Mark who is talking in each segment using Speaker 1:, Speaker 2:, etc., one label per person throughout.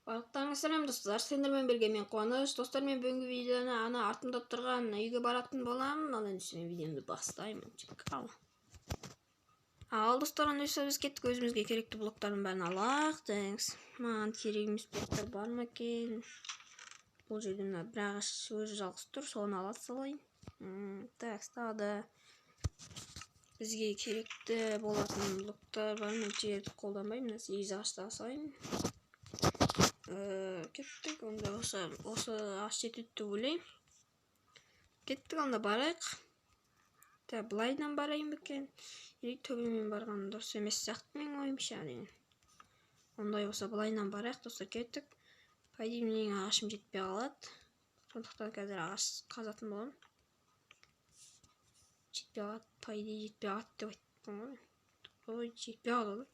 Speaker 1: Барлықтарыңызға сәлем, достар! Сендермен бірге мен, Қуаныш. Достар, мен бүгінгі видеоны ана артымда тұрған үйге баратын боламын. Ал енді мен видеомды бастаймын. Ал. Ал, достар, анда біз кеттік, өзімізге керекті блоктардың бәрін алайық. Thanks. Маған керек емес блоктар бар ма екен? Бұл жерде мына бір ағаш өзі жалғыз тұр, соны ала салайын. Так, тағы да бізге керекті болатын блоктар бар. Мен жерді қолданбаймын, мына 8 ағашты ала салайын. Кеттік онда, осы ағаш жетеді деп ойлаймын. Кеттік онда, барайық. Так, былайдан барайын ба екен или төбемен барған дұрыс емес сияқты, менің ойымша деген. Ондай болса, былайынан барайық, достар, кеттік. По идее, менің ағашым жетпей қалады, сондықтан қазір ағаш қазатын боламын. Жетпей қалады, по идее, жетпей қалады деп айттым ғой. Ой, жетпей қалады ғой.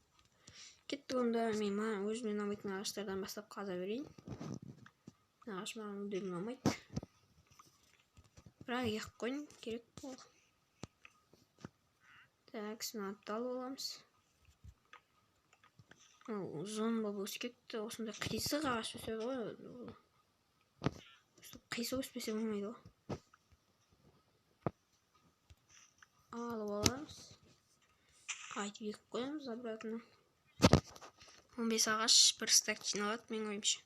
Speaker 1: Кеттік онда, мен маған өзіме ұнамайтын ағаштардан бастап қаза берейін. Мына ағаш маған мүлдем ұнамайды, бірақ егіп қойдым, керек болды. Так, мынаны алып аламыз. Ұзын болып өсіп кетті. Осындай қисық ағаш өседі ғой, қисық өспесе болмайды ғой. Алып аламыз, қайтып егіп қоямыз обратно. 15 ағаш бір стак жиналады, менің ойымша.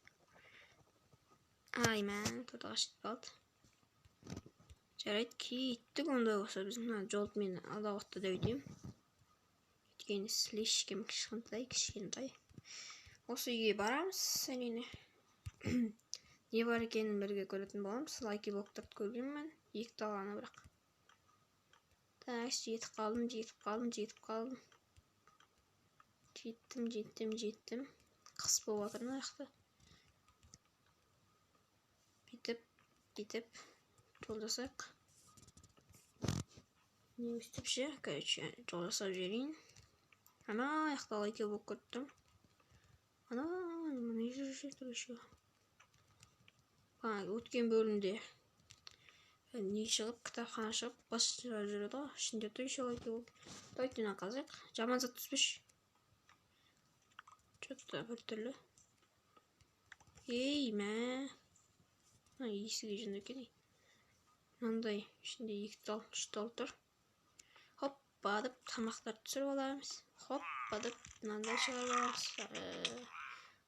Speaker 1: Ай, мә, 4 ағаш жетпей қалды. Жарайды, кеттік ондай болса. Біз мына жолды мен алдағы уақытта да өтемін, өйткені слишком кішкентай, кішкентай. Осы үйге барамыз, әрине, не бар екенін бірге көретін боламыз. Лаки блоктарды көргенмін, екі тал ғана бірақ. Так, жетіп қалдым, жетіп қалдым, жетіп қалдым, жеттім, жеттім, жеттім. Қыс болып жатыр мына жақта. Бүйтіп, бүйтіп жол жасайық. Не өстіп ше, короче, жол жасап жіберейін. Ана жақта лаки блок көріп тұрмын. Ана мына жерде тұр еще. Өткен бөлімде не шығып, кітапхана шығып, бас шығарып жүреді ғой, ішінде тұр еще лаки блок. Давайте мынаны қазайық, жаман зат түспеші. Че-то біртүрлі. Ей, мә, мына есігі жын екен. Ей, мынандай ішінде екі тал, үш тал тұр. Хоппа деп тамақтарды түсіріп аламыз, хоппа деп мынандай шығарып аламыз.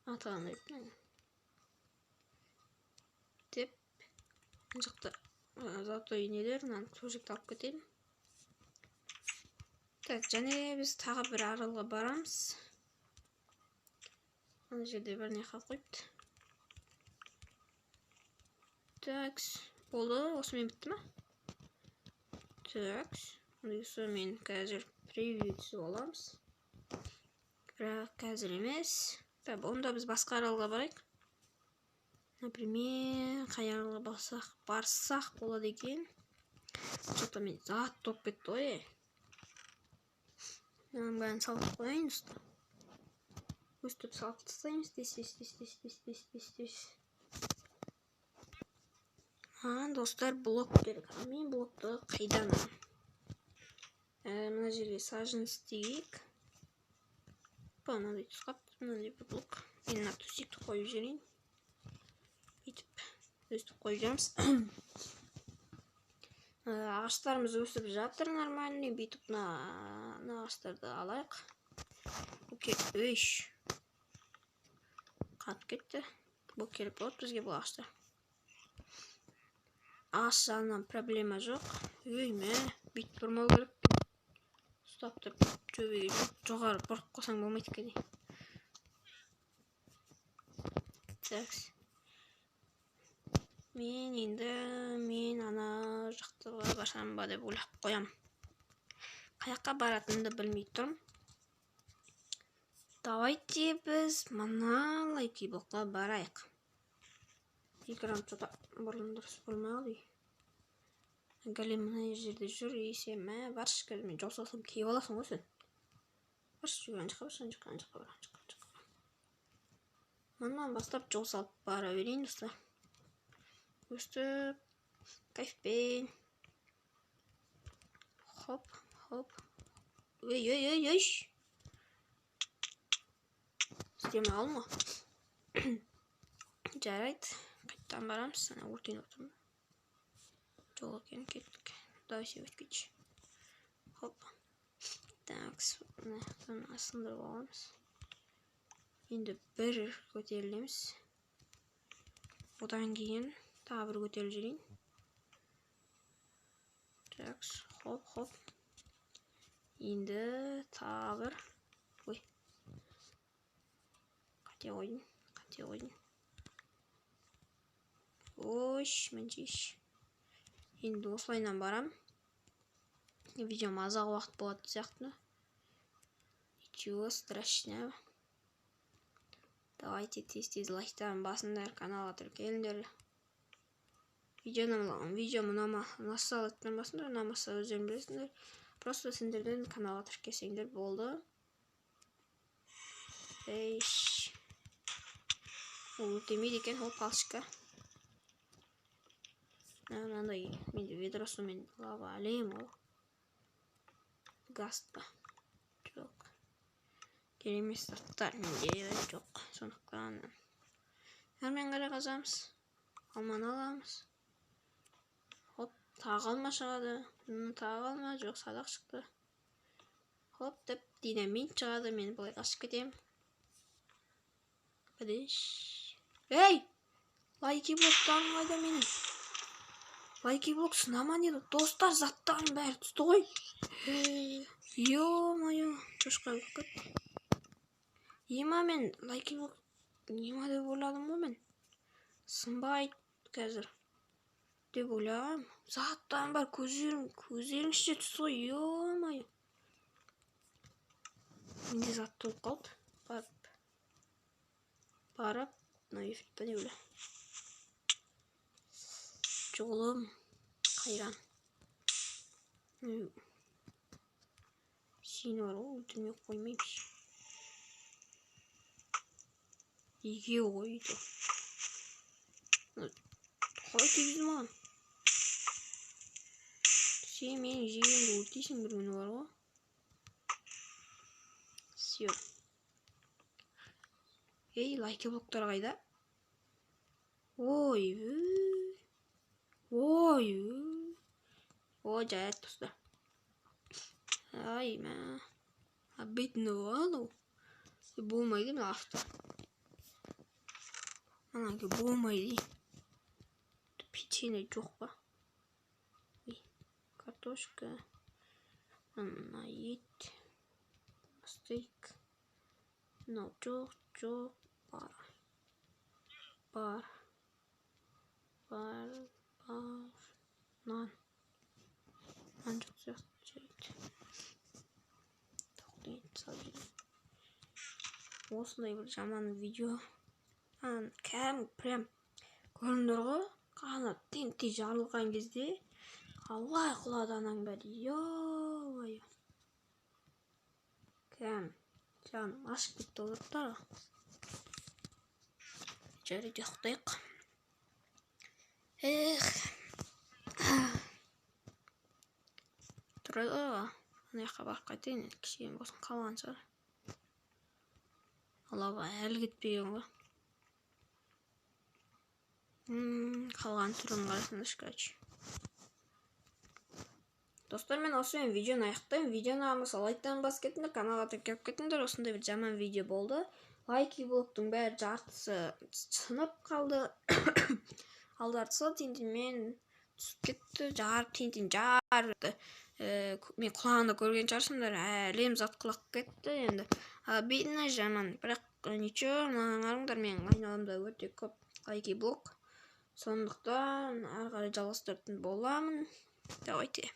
Speaker 1: Аты қандай деп, мына жақта золотой нелер, мынаны төсекті алып кетейін. Так, және біз тағы бір аралға барамыз. Ана жерде бір не қалып қойыпты. Так, болды, осымен бітті ма? Так, ондай мен қазір превью түсіп аламыз, бірақ қазір емес. Так, онда біз басқа аралға барайық. Например, қай аралға барсақ болады екен? Че-то мен зат толып кетті ғой. Мынаның бәрін салып қояйын, достар. Өстіп салып тастаймыз, тез, тез, тез, тез, тез, тез, тез, тез. Маған, достар, блок керек. Ал мен блокты қайдан аламын? Мына жерге саженец егейік. Мынандай түс қалыпты, мынандай бір блок. Мен мына төсекті қойып жіберейін, бүйтіп өстіп қойып жібереміз. Ағаштарымыз өсіп жатыр нормальный. Бүйтіп мына ағаштарды алайық. Окей, өйш, қатып кетті. Бұл керек болады бізге, бұл ағаштар. Ағаш жағынан проблема жоқ. Өй, мә, бүйтіп бұрмау керек. Ұстап тұрып төбеге жоғары бұрып қойсаң болмайды екен. Так, мен енді мен ана жаққа барсам ба деп ойлап қоямын. Қай жаққа баратынымды білмей тұрмын. Давайте біз мына лайки блокқа барайық. Экран что-то бұрын дұрыс болмай қалды. Голем мына жерде жүр. И сен, мә, баршы, қазір мен жол салсам, киіп аласың ғой сен. Баршы, ана жаққа баршы, ана жаққа, ана жаққа бар, ана жаққа, ана жаққа. Мындан бастап жол салып бара берейін, достар, өстіп кайфпен. Хоп, хоп, ей, ей, ей, ей, істемей қалдым ғой. Жарайды, қайтадан барамыз. Ана өртеніп отырмын. Жоқ екен, кеттік. Давай сен өтіп кетші. Хоп. Так, мына сындырып аламыз. Енді бір көтерілеміз. Одан кейін тағы бір көтеріліп жіберейін. Так, хоп, хоп. Енді тағы бір. Ой. Қате қойдым, қате қойдым. Ой, мыншеш. Енді осылайынан барам. Видеом аз-ақ уақыт болатын сияқты. Ничего страшного. Давайте тез-тез лайктарын басыңдар, каналға тіркеліңдер. Видео ұнаса лайктан басыңдар, ұнамаса өздерің білесіңдер. Просто сендерден каналға тіркелсеңдер болды. Ейш. Ол өртемейді екен, ол палочка. Мынандай менде ведро сумен лава әлем ол. Газ ба? Жоқ. Керек емес заттар менде жоқ. Сондықтан әрмен қарай қазамыз. Алманы аламыз. Хоп, тағы алма шығады. Тағы алма, жоқ, садақ шықты. Хоп, деп динамит шығады. Мен былай қашып кетемін. Бідіш. Ей! Лайки блоктарым қайда менің? Лайки блок сынама не еді? Достар, заттарым бәрі түсті ғой. Ё-моё, шошқа болып кетті. Ема мен лайки блок нема деп ойладым ғой мен. Сынбайды қазір деп ойлағам. Заттарым бәрі көздерің ішіне түсті ғой. Ё-моё. Менде зат толып қалды. Барып. Барып, мына ифрит па не біле. Жолым қайран. Сені бар ғой, өлтірмей қоймаймын. Екеуі ғой үйде. Қалай тигізді маған? Сен менің жегенімді өртейсің бір күні бар ғой. Всё. Ей, лайки блоктар қайда? Ой, ой, ой, жарайды, достар. Ай, мә. Обидно анау. Болмайды мына авто. Анакі болмайды. Печенье жоқ па? Ой, картошка. Ана ет. Стейк. Мынау жоқ, жоқ, бар. Бар. Бар, бар. Нан. Нан жоқ сияқты. Жарайды. Тауықтың етін салып жеймін. Осындай бір жаман видео. Ана кәдімгі прям көрдіңдер ғой, ана тенти жарылған кезде қалай құлады ананың бәрі. Ё-моё. Кәдімгі жаным ашып кетті ол заттарға. Жарайды, ұйықтайық. Эх. Тұрады ғой. Ана жаққа барып қайтайын, енді кішкене болсын қалған шығар. Лава әлі кетпеген ғой. Қалған түрін қарасаңдаршы, короче. Достар, мен осымен видеоны аяқтаймын. Видеоны ұнаса лайктан басып кетіңдер, каналға тіркеліп кетіңдер. Осындай бір жаман видео болды. Лайки блоктың бәрі жартысы сынып қалды. Ал жартысы тентенмен түсіп кетті. Жарып, тентен жарып. Мен құлағында көрген шығарсыңдар, әлем зат құлап кетті енді. Обидно, жаман. Бірақ ничего, мынаған қараңдар, менің айналамда өте көп лайки блок. Сондықтан ары қарай жалғастыратын боламын. Давайте.